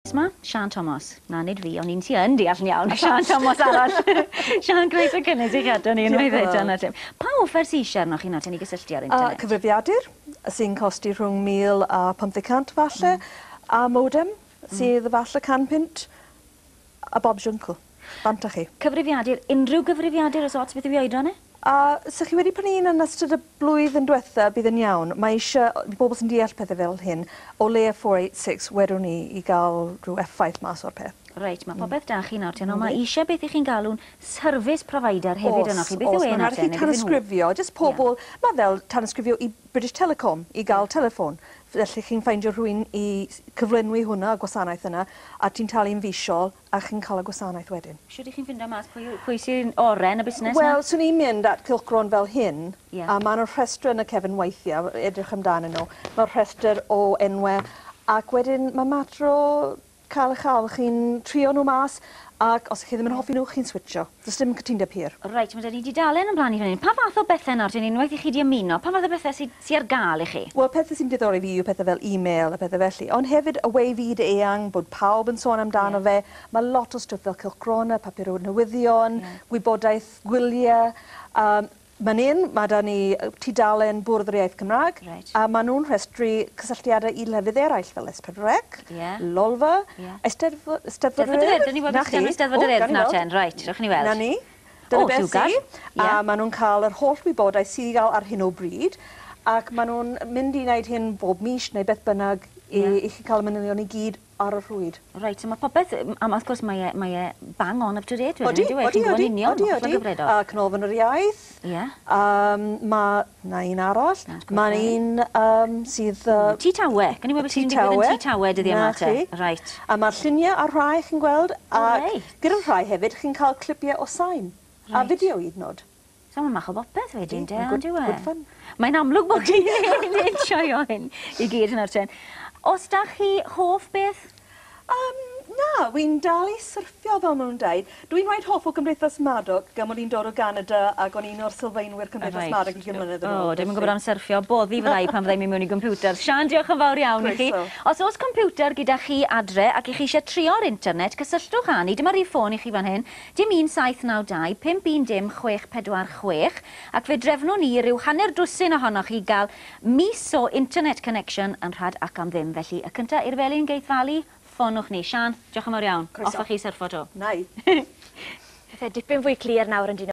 'Ma, Siân Thomas. Na, nid fi, ond un ti yn deall yn iawn. Siân Thomas arall. Siân, croeso cynnes i chi ato ni unwaith eto nawr te. Pa offer sy eisiau arnoch chi nawr te i gysylltu ar internet? Cyfrifiadur, sy'n costi rhwng 1,000 a 500 falle, a modem, sydd falle £100, a Bob's your uncle. Bant â chi. Cyfrifiadur, unrhyw gyfrifiadur oes ots beth yw ei oedran e? A so chi wedi prynu un yn ystod y blwyddyn diwetha, bydd yn iawn. Mae eisiau, bobl sy'n deall pethau fel hyn, o leia 486 wedwn ni i gael rhyw effaith mas o'r peth. Reit, mae popeth da chi nawr te. Ond mae eisiau beth i chi'n galw'n service provider hefyd yno chi. Beth yw e nawr te? Mae'n rhaid i chi tanysgrifio, jyst pobl, mae fel tanysgrifio i British Telecom i gael teleffon. Felly chi'n ffeindio rhywun i cyflenwi hwnna, y gwasanaeth yna, a ti'n talu'n fisol a chi'n cael y gwasanaeth wedyn. Shwt 'ych chi'n ffindo mas pwy sy'n ore yn y busnes 'na? Wel, swn i'n mynd at cylchgrawn fel hyn, a ma' 'na rhestr yn y cefn weithiau, edrych amdanyn nhw. Mae'r rhestr o enwau, ac wedyn mae mater o cael a chael. Chi'n trio nhw mas, ac os 'ych chi ddim yn hoffi nhw, chi'n switsio. Does dim cytundeb hir. Reit, mae 'da ni dudalen yn mlaen i fan hyn. Pa fath o bethe nawr te, unwaith i chi 'di ymuno, pa fath o bethe sy sy ar gael i chi? Wel, pethe sy'n diddori fi yw pethe fel e-mail a pethe felly, ond hefyd y we fyd eang, bod pawb yn sôn amdano fe. Mae lot o stwff fel cylchgronau, papurau newyddion, gwybodaeth gwyliau. Fan hyn, mae 'da ni tudalen Bwrdd yr Iaith Cymraeg, a maen nhw'n rhestru cysylltiadau i lefydd eraill fel S4C, Lolfa, Eisteddfod Eisteddfod yr Urdd. Gawn ni weld beth sydd yn Eisteddfod yr Urdd nawr ten. Reit, rhowch ni weld. 'Na ni. Dyna beth sy. A maen nhw'n cael yr holl wybodaeth sydd i gael ar hyn o bryd, ac maen nhw'n mynd i wneud hyn bob mis neu beth bynnag i chi cael y manylion i gyd ar y rhwyd. Reit, so mae popeth, a wrth gwrs mae e, mae e bang on up to date wedyn, yndyw e? Chi'n gwybod yn union, Odi, odi, odi. A Canolfan yr Iaith. Ie. Mae 'na un arall. Mae 'na un sydd... Tŷ Tawe. Gawn ni weld beth sy'n digwydd yn Tŷ Tawe dyddiau yma te. Reit. A mae'r lluniau ar rhai chi'n gweld, a gyda rhai hefyd chi'n cael clipiau o sain. A fideo hyd yn oed. So mae'n mach o bopeth wedyn de, on'd yw e? Good fun. Mae'n amlwg bod chi'n enjoio hyn i gyd nawr ten. Os da chi hoff beth? Na, wi'n dal i syrffio fel ma' nhw'n deud. Dwi'n reit hoff o Gymdeithas Madog gan mod i'n dod o Ganada ac o'n un o'r sylfaenwyr Cymdeithas Reit. Madog ugain mlynedd yn ôl. O, dwi'm yn gwybod am syrffio, boddi fydda i pan fydda i'n mynd mewn i gompiwter. Siân, diolch yn fawr iawn i chi. Croeso. Os oes compiwter gyda chi adre ac i chi eisiau trio'r internet, cysylltwch â ni. Dyma rif ffôn i chi fan hyn, dim 1792 510 646, ac fe drefnwn ni ryw hanner dwsin ohonoch chi gael mis o internet connection yn rhad ac am ddim. Felly, y cynta i'r felin geith falu, ffonwch ni. Siân, diolch yn fawr iawn. Croeso. Off â chi i syrffo 'to. Wna i. Pethe dipyn fwy clir nawr on'd 'yn nhw?